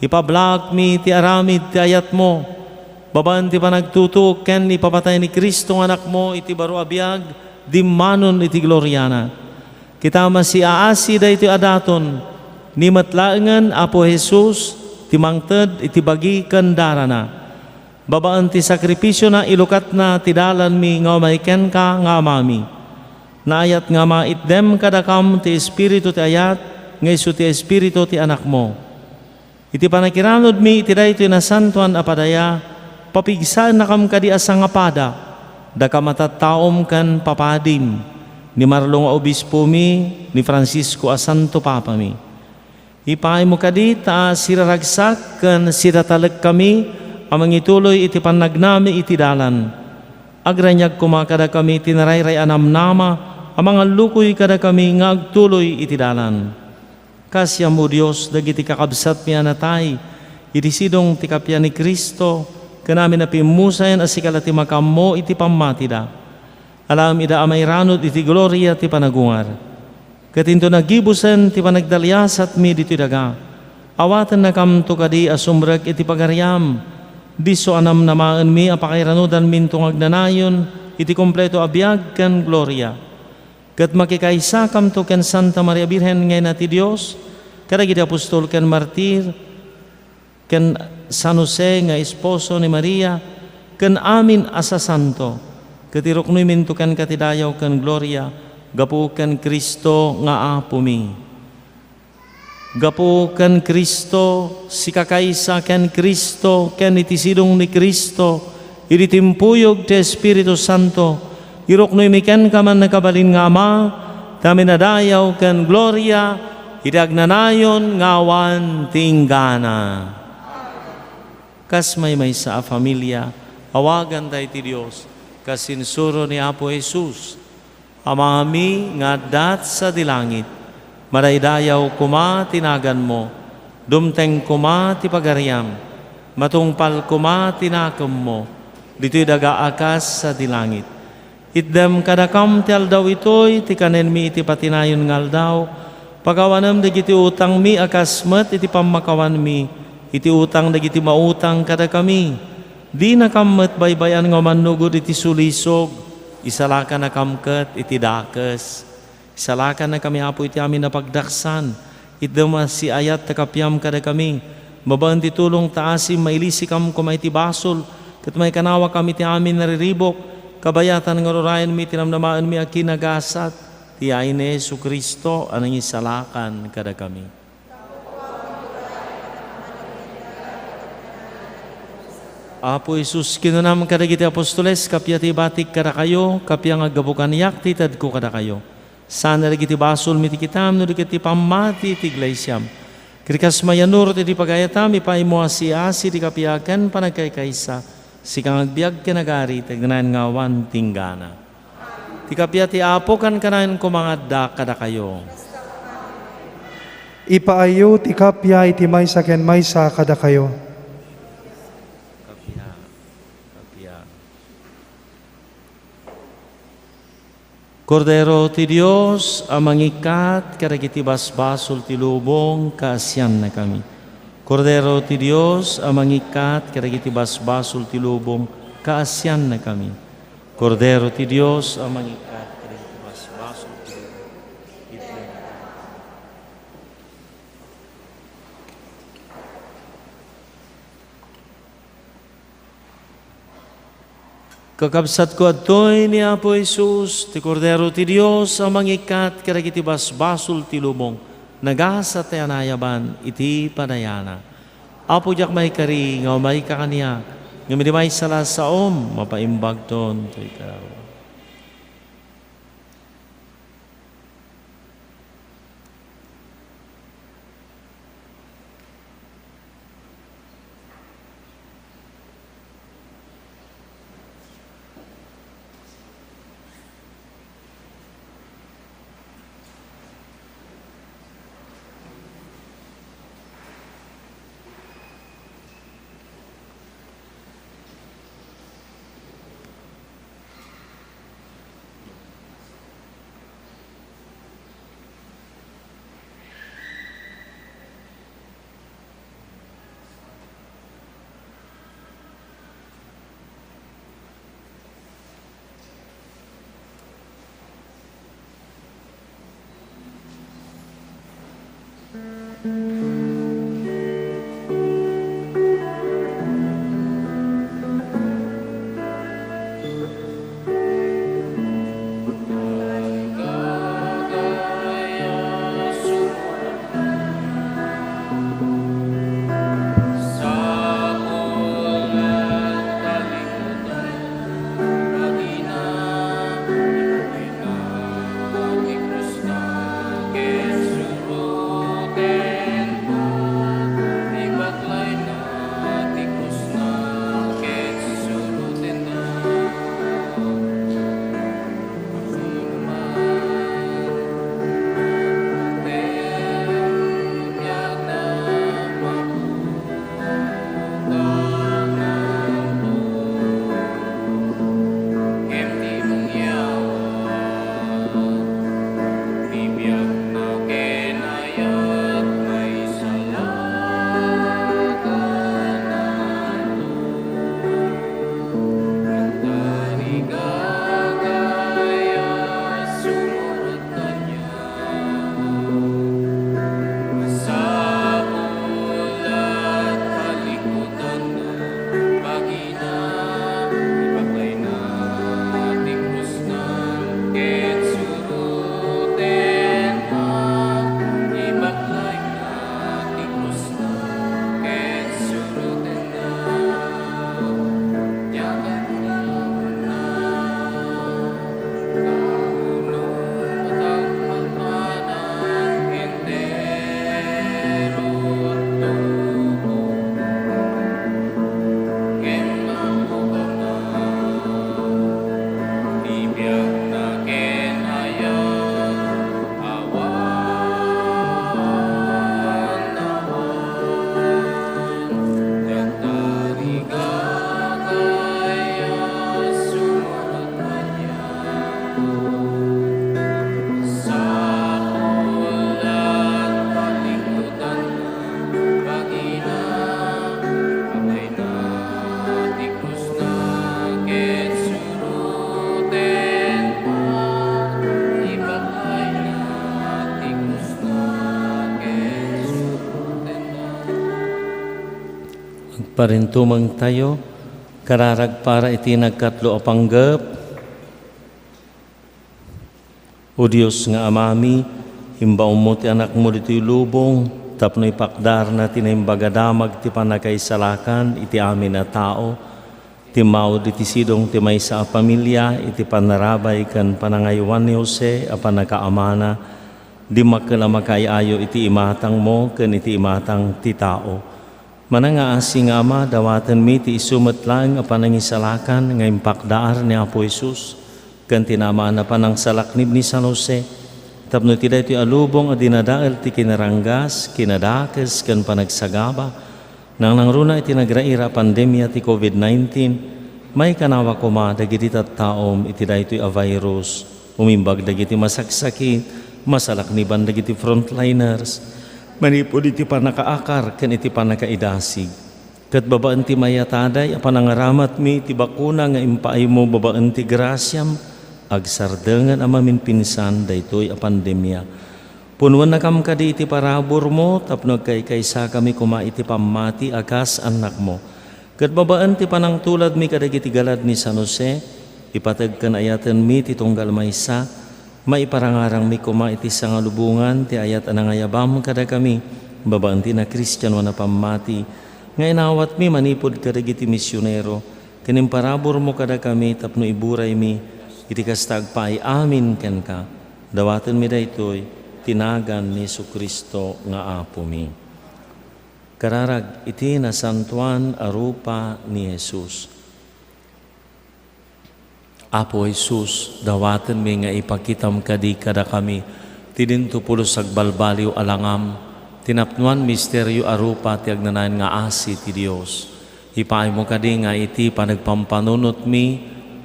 Ipablaakmi ti aramid ti ayatmo. Babaen ti panagtutuok ken ipapatay ni Cristo nga Anakmo iti baro a biag, dimmanon iti gloriana. Kita masiaasi daytoy a daton, ni met laengen Apo Jesus ti mangted iti bagi ken darana. Babaen ti sakrifisiona, ilukatna ti dalanmi nga umay kenka nga Amami. Naayat nga maitdem kadakam ti Espiritu ti ayat nga isu ti Espiritu ti Anakmo. Iti pannakiranudmi iti daytoy nasantoan a padaya, papigsaennakam kadi a sangapada, dakam a tattaom ken papadim, ni Marlo nga Obispomi, ni Francisco a Santo Papami. Ipaaymo kadi ta siraragsak ken sidatalekkami a mangituloy iti pannagnami iti dalan. Agraniag koma kadakami ti narayray a namnama a mangallukoy kadakami nga agtuloy iti dalan. Kaasiam, O Dios, dagiti kakabsatmi a natay iti sidong ti kappia ni Cristo, ken amin a pimmusayen a sika la ti makaammo iti pammatida. Alaem ida a mairanud iti gloria ti panagungar. Ket inton nagibusen ti panagdaliasatmi ditoy daga, awatennakamto kadi a sumrek iti pagariam. Disso a namnamaenmi a pakairanudanminto nga agnanayon iti kompleto a biag ken gloria. Ket makikaisakamto ken Santa Maria Birhen nga Ina ti Dios, kadagiti apostol ken martir, ken San Jose nga esposo ni Maria, ken amin a sasanto, ket iruknoyminto kenka ti dayaw ken gloria gapu ken Cristo nga Apomi. Gapu ken Cristo, sikakaysa ken Cristo, ken iti sidong ni Cristo, idi timpuyog ti Espiritu Santo, iruknoymi kenka, mannakabalin nga Ama, ti amin a dayaw ken gloria iti agnanayon nga awan ti inggana. Kas maymaysa a familia, awagantayo ti Dios, kas insuro ni Apo Jesus, Amami nga adda sadi langit, madaydayaw koma ti naganmo, dumteng koma ti pagariam, matungpal koma ti nakemmo, ditoy daga a kas sadi langit. Itdem kadakam ti aldaw itoy ti kanenmi iti patinayon nga aldaw. Pagawanem dagiti utangmi a kas met iti pammakawanmi iti utang dagiti mautang kadakami. Dinakam met baybay-an nga umannugod iti sulisog, isalakanakam ket iti dakes. Isalakannakami, Apo, iti amin a pagdaksan. Itdem a siayat ta kapiam kadakami. Babaen ti tulong ta asim, mailisikam koma iti basol, ket maikanawakam iti amin a riribuk, kabayatan nga urayenmi ti namnamaenmi a kinagasat ti yaay ni Jesu-Cristo a nangisalakan kadakami. Apo Jesus, kinunam kadagiti apostoles, kappia ti ibatik kadakayo, kappia nga aggapu kaniak ti itedko kadakayo. Saan dagiti basolmi ti kitam, no di ket ti pammati ti iglesiam. Ket kas mayannurot iti pagayatam, ipaaymo a siasi ti kapiakan panagkaykaysa, sika nga agbiag ken agari, ti agnanayon nga awan ti inggana. Ti kappia ti Apo kankanayon koma nga adda kadakayo. Ipaayo ti kappia iti maysa ken maysa kadakayo. Kappia. Kappia. Kordero ti Dios a mangikkat kadagiti basbasol ti lubong, kaasiannakami. Kordero ti Dios a mangikkat kadagiti basbasol ti lubong, kaasiannakami. Kordero ti Dios a mangikkat kadagiti basbasol ti lubong, itdennakami. Kakabsatko, adtoy ni Apo Jesus, ti Kordero ti Dios a mangikkat kadagiti basbasol ti lubong, nagasat ti anayaban iti padayana. Apo, diak maikari nga umayka kaniak, Ngem idi maysa la a saom, mapaimbagton toy kararuayo. Agparintumengtayo, kararag para iti nagkatlo a panggep. O Dios nga Amami, imbaonmo ti Anakmo ditoy lubong tapno ipakdaarna ti Naimbag a Damag ti pannakaisalakan iti amin a tao. Timmawd iti sidong ti maysa a pamilia iti pannarabay ken panangaywan ni Jose a pannakaamana, dimmakkel a makaay-ayo iti imatangmo ken iti imatang ti tao. Manangngaasi nga Ama, dawatenmi ti isu met laeng a panangisalakan nga impakdaar ni Apo Jesus ken ti naamaan a panangsalaknib ni San Jose, tapno iti daytoy a lubong a dinadael ti kinaranggas, kinadakes, ken panagsagaba, nangnangruna iti nagraira a pandemia ti covid nineteen, maikanawa koma dagiti tattaom iti daytoy a virus. Umimbag dagiti masaksakit, masalakniban dagiti frontliners, manipud iti pannakaakar ken iti pannakaidasig. Ket babaen ti mayataday a panangaramatmi iti bakuna nga impaaymo babaen ti grasiam, agsardengen a maminpinsan daytoy a pandemia. Punnuennakam kadi iti paraburmo tapno agkaykaysakami koma iti pammati a kas annakmo. Ket babaen ti panangtuladmi kadagiti galad ni San Jose, ipateg ken ayatenmi ti tunggal maysa, maiparangarangmi koma iti sangalubongan ti ayat a nangayabam kadakami babaen ti nakristianoan a pammati, nga inawatmi manipud kadagiti misionero, ken imparaburmo kadakami tapno iburaymi iti kasta agpaay amin kenka. Dawatenmi daytoy ti nagan ni Jesu-Cristo nga Apomi. Kararag iti nasantoan a rupa ni Jesus. Apo Jesus, dawatenmi nga ipakitam kadi kadakami ti dinto pulos agbalbaliw a langam, ti napnoan misterio a rupa ti agnanayon nga asi ti Dios. Ipaaymo kadi nga iti panagpampanunotmi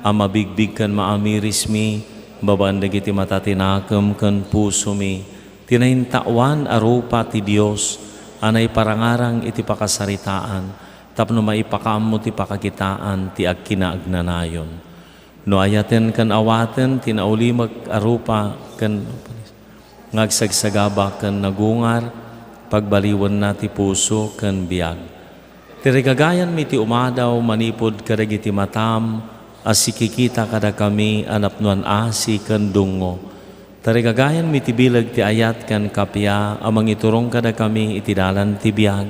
a mabigbig ken maamirismi babaen dagiti mata ti nakem ken pusomi, ti naintaoan a rupa ti Dios a naiparangarang iti pakasaritaan tapno maipakaammo ti pakakitaan ti agkinaagnanayon. No ayaten ken awaten ti naulimek a rupa ken nga agsagsagaba ken nagungar, pagbaliwenna ti puso ken biag. Tarigagayanmi ti umadaw manipud kadagiti matam a sikikita kadakami a napnoan asi ken dungngo. Tarigagayanmi ti bileg ti ayat ken kappia a mangiturong kadakami iti dalan ti biag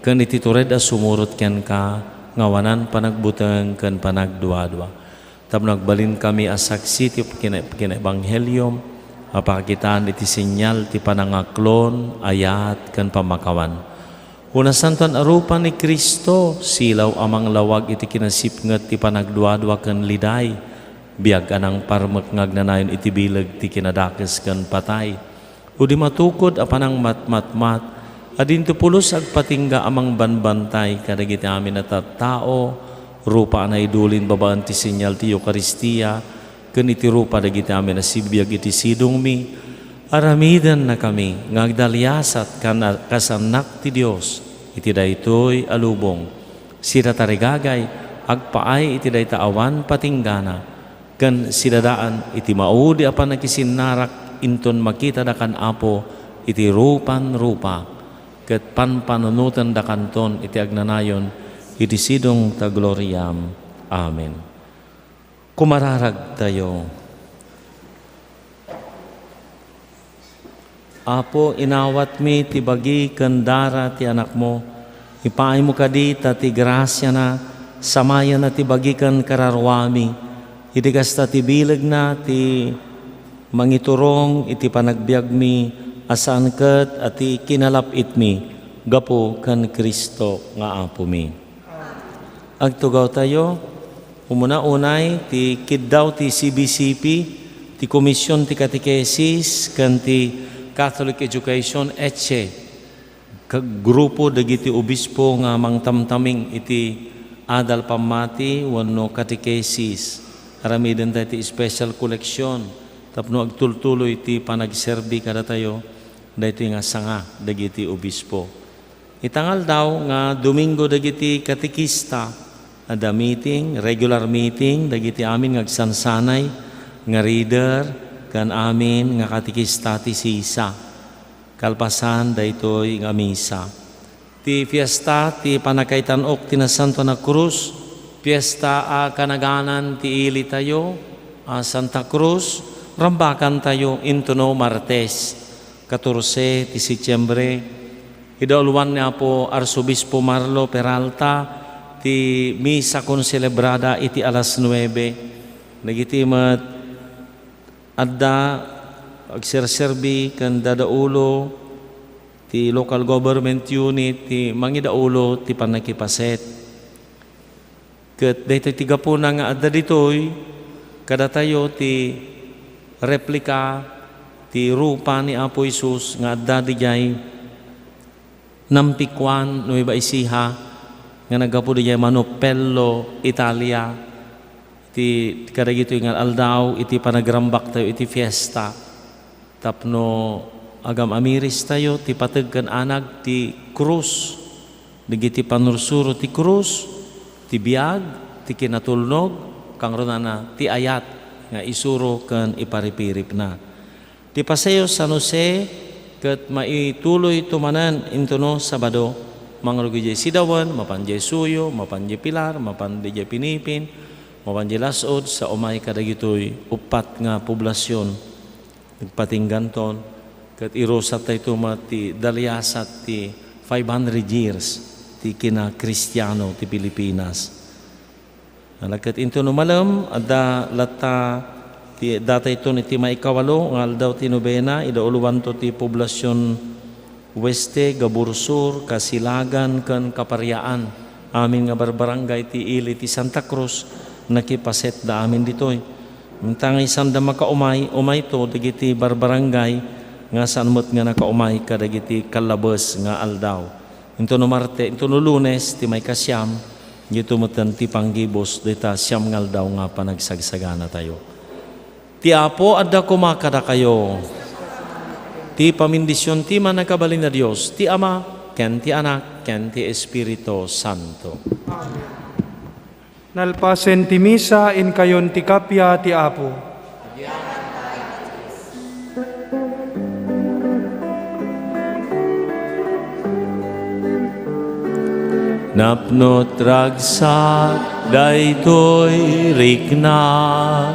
ken iti tured a sumurot kenka nga awanan panagbuteng ken panagduadua. Tapno agbalinkami a saksi ti kina-, kinaebangheliom a pakakitaan iti senyal ti panangaklon, ayat, ken pammakawan. O nasantoan a rupa ni Cristo, silaw a manglawag iti kinasipnget ti panagduadua ken liday, biag a nangparmek nga agnanayon iti bileg ti kinadakes ken patay. Idi matukod a panangmatmatmat a dinto pulos agpatingga a mangbanbantay kadagiti amin a tattao, rupa a naidulin babaen ti senyal ti Eukaristia ken iti rupa dagiti amin a sibibiag iti sidongmi, aramidennakami nga agdaliasat kan-, kas annak ti Dios iti daytoy a lubong. Sida tarigagay agpaay iti dayta awan patinggana, ken sidadaan iti maudi a pannakisinnarek inton makitadakan Apo iti rupan-rupa, ket panpanunotendakanton iti agnanayon iti sidong ta gloriam. Amen. Kumararagtayo. Apo, inawatmi ti bagi ken dara ti Anakmo. Ipaaymo kadi ta ti grasiana, samayanna ti bagi ken kararuami. Idi kasta ti bilegna ti mangiturong iti panagbiagmi a saan ket a ti kinalap-itmi gapu ken Cristo nga Apomi. Agtugawtayo. Umuna unay ti kiddaw ti C B C P, ti Komisyon ti Katekesis, ken ti Catholic Education, ECCE, ka-, grupo dagiti obispo nga mangtamtaming iti adal pammati wenno katekesis. Aramidentayo ti special collection tapno agtultuloy ti panagserbi kadatayo daytoy nga sanga dagiti obispo. Ita nga aldaw nga Domingo dagiti katekista, adda meeting, regular meeting, dagiti amin nga agsansanay nga reader, ken amin nga katekista ti sisa. Kalpasan daytoy nga misa. Ti fiesta ti pannakaitan-ok ti Nasantoan a Krus, fiesta a kanaganan ti ilitayo a Santa Cruz, rambakantayo intono Martes. Katorse ti Setiembre, idauluan ni Apo Arsobispo Marlo Peralta ti misa konselebrada iti alas nuebe. Dagiti met adda agserserbi ken dadaulo ti local government unit ti mangidaulo ti pannakipaset. Ket daytoy ti gapuna nga adda ditoy kadatayo ti replika ti rupa ni Apo Jesus nga adda didiay Nampikwan no iba isiha nga naggapu didiay Manopello, Italia. Ti kadagitoy nga aldaw iti panagrambaktayo iti fiesta. Tapno agam-amiristayo ti pateg ken anag ti krus, dagiti panursuro ti krus, ti biag, ti kinatulnog, kangrunana ti ayat nga isuro ken iparipiripna. Ti pasayo San Jose ket maituloyto manen intono Sabado, mangrugi diay Sidawen, mapan diay Suyo, mapan diay Pilar, mapan diay Pinipin, mapan diay Las-ud, sa umay kadagitoy uppat nga poblasion. Nagpatingganton, ket irusattayto met ti daliasat ti five hundred years ti kina-Kristiano ti Pilipinas. Ala ket intono malem, adda latta ti, datayton iti maikawalo nga aldaw ti nobena, idauloanto ti Poblacion Oeste, Gabur Sur, Casilagan, ken Kapariaan. Amin nga barbarangay ti ili ti Santa Cruz, nakipasetda amin ditoy. Mintangay sanda makaumay, umayto dagiti barbarangay nga saan met nga nakaumay kadagiti kallabes nga aldaw. Intono Marte, intono Lunes, ti maikasiam, dito metten ti panggibus dita siam nga aldaw nga panagsagsaganatayo. Ti Apo adda koma kadakayo. Ti pamindision ti Mannakabalin a Dios, ti Ama, ken ti Anak, ken ti Espiritu Santo. Nalpasen ti misa, inkayon ti kappia ti Apo. Napno ti ragsak daytoy rikna,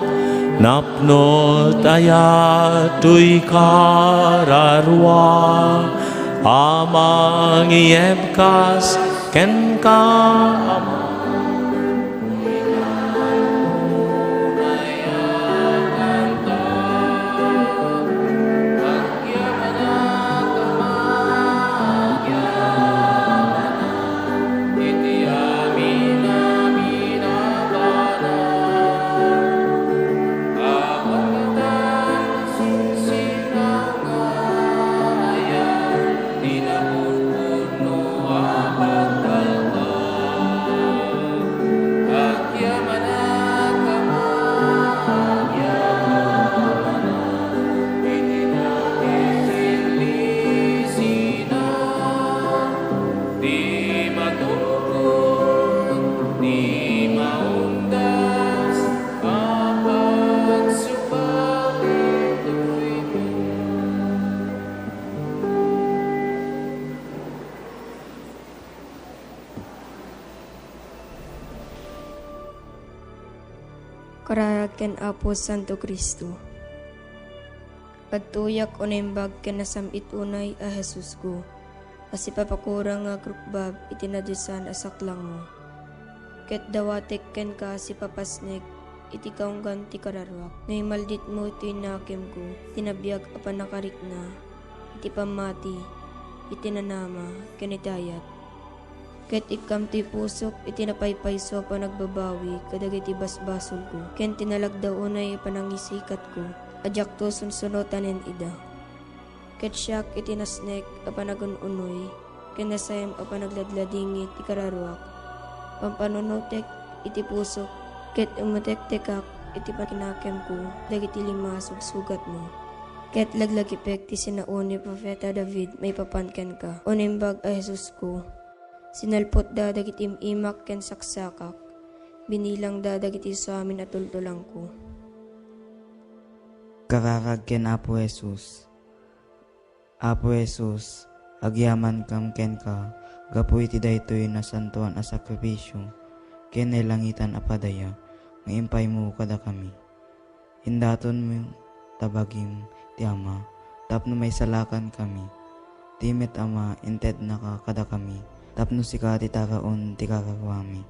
napno ti ayat toy kararua, a mangiebkas kenka, Ama. Kararag ken Apo Santo Cristo. Agtuyak o naimbag ken nasam-it unay a Jesusko, a sipapakurang nga agrukbab iti nadusan a saklangmo. Ket dawatek kenka sipapasnek iti kaunggan ti kararuak. No imalditmo ti nakemko, ti nabiag a pannakarikna, iti pammati, iti nanama, ken iti ayat. Ket ikkam ti pusok iti napaypayso a panagbabawi kadagiti basbasolko, ken ti nalagda unay a panangisikatko a diakto sunsunotanen ida. Ket siak iti nasnek a panagun-unoy, ken nasaem a panagladladingit ti kararuak. Pampanunotek iti pusok, ket umetektekak iti pakinakemko dagiti lima a sugsugatmo. Ket laglagipek ti sinao ni Profeta David maipapan kenka, o Naimbag a Jesusko. Sinalpotda dagiti im-imak ken saksakak, binilangda dagiti suamin a tultulangko. Kararag ken Apo Jesus. Apo Jesus, agyamankam kenka gapu iti daytoy nasantoan a sakrifisio ken nailangitan a padaya nga impaymo kadakami. Indatonmo ta bagim ti Ama tapno maisalakankami. Ti met Ama, intednaka kadakami tapno sika ti taraon ti kararuami,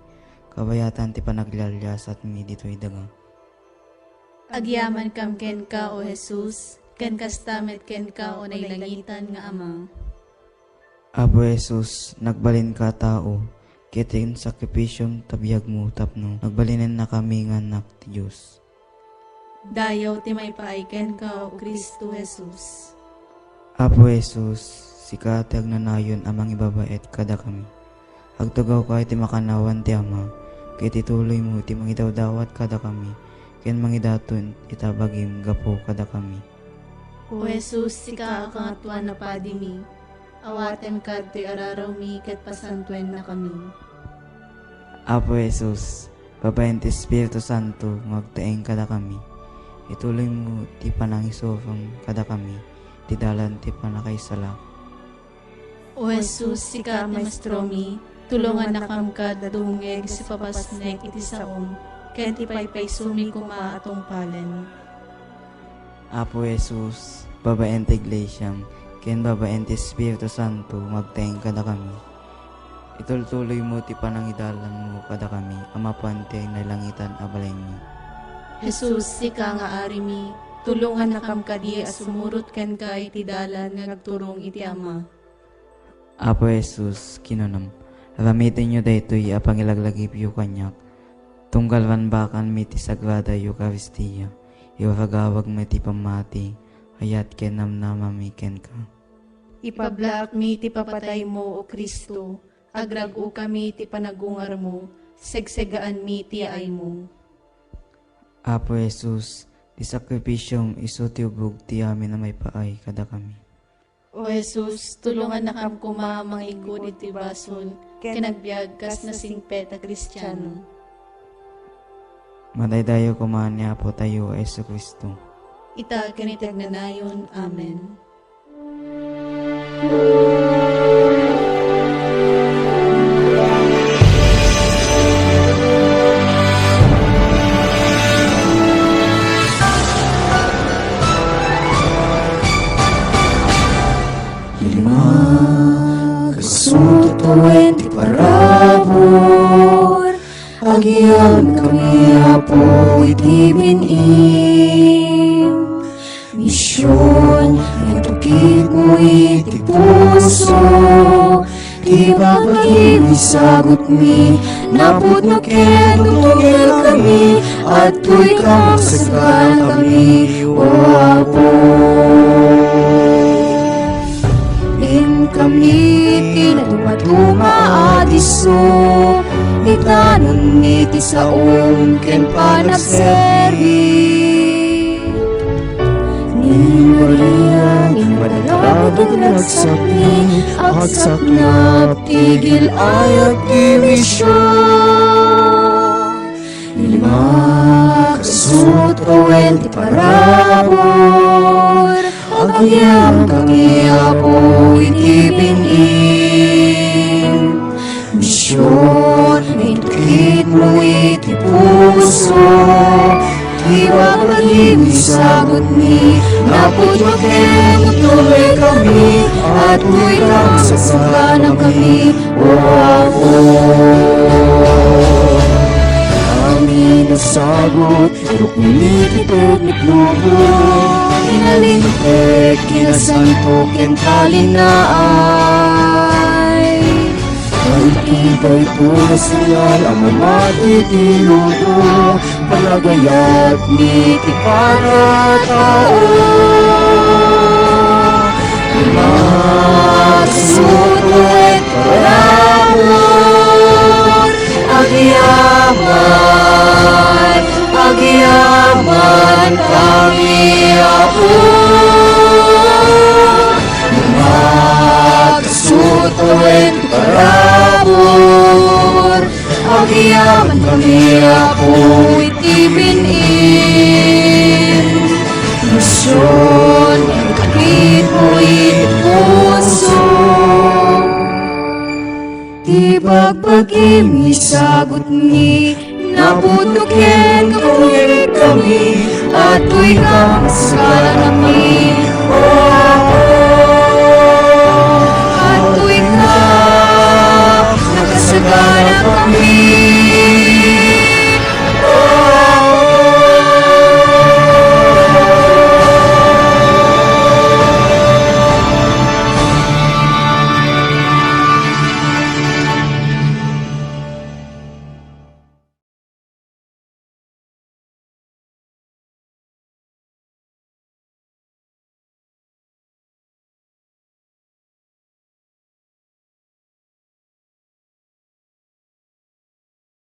kabayatan ti panaglialiasatmi ditoy daga. Agyamankam kenka, O Jesus, ken kasta met kenka, O nailangitan nga Ama. Apo Jesus, nagbalinka a tao, ket ti sakrifisiom ta biagmo tapno nagbalinennakami nga annak ti Dios. Dayaw ti maipaay kenka, O Cristo Jesus. Apo Jesus, sika ti agnanayon a mangibabaet kadakami. Agtugawka iti makannawan ti Ama, ket ituloymo ti mangidawdawat kadakami, ken mangidaton ita bagim gapu kadakami. O Jesus, sika a Kangatoan a Padimi, awatenka ditoy ararawmi ket pasantuennakami. Apo Jesus, babaen ti Espiritu Santo nga agtaeng kadakami, ituloymo ti panangisurom kadakami ti dalan ti pannakaisalakan. O Jesus, sika a Maestromi, tulongannakam kad dumngeg sipapasnek iti saom, ken ti paypaysomi koma a tungpalen. Apo Jesus, babaen ti Iglesiam, ken babaen ti Espiritu Santo nga agtaeng kadakami, Itultuloymo ti panangidalanmo kadakami a mapan ti nailangitan a balaymi. Jesus, sika nga Arimi, tulongannakam kadi a sumurot kenka iti dalan nga agturong iti Ama. Apo Jesus, kinunam, aramitenyo daytoy a pangilaglagipyo kaniak. Tunggal banbakanmi ti Sagrada Eukaristia, iragawagmi ti pammati, ayat ken namnamami kenka. Ipablakmi ti papataymo, O Cristo, agrag-okami ti panagungarmo, segsegaanmi ti yaaymo. Apo Jesus, ti sakrifisiom isu ti ubog ti amin a maipaay kadakami. O Jesus, tulongannakam koma a mangikkud iti basol ken agbiag kas nasingpet a Kristiano. Madaydayaw koma ni Apotayo a Jesu-Cristo. Ita ken iti agnanayon. Amen. Lima, kasutoen ti parabur, agyamankami, Apo, iti bin-im. Mision, intukitmo iti puso, ti babagim isagutmi, napudno ken tutulongkami, adtoy ka masaganakami, O Apo. Inkami ti nadumaduma a disso, itanonmi ti saom ken panagserbi. Ni Maria, ni Madalagad nga agsakmi, agsaknap ti gil-ayak ti mision. Lima, kasutoen ti parabur, agyamankami, Apo, iti bin-im. Mision, intukitmo iti puso, ti babagim isagutmi, napudno ken tutulongkami, adtoy ka masaganakami, O Apo. Amin a sagut, rukni ti tedmek lubo, inalingtek, kinasanto ken talinaay. Iti daytoy a senyal a mamati ti lubo, panagayat ni ti paratao. Masutuet parabur, agyaman, agyaman kami, Apo. Masutuet parabur, agyaman kami, Apo, iti bin-im. Mision, intukitmo iti puso, ti babagim isagutmi, napudno ken tutulongkami, adtoy ka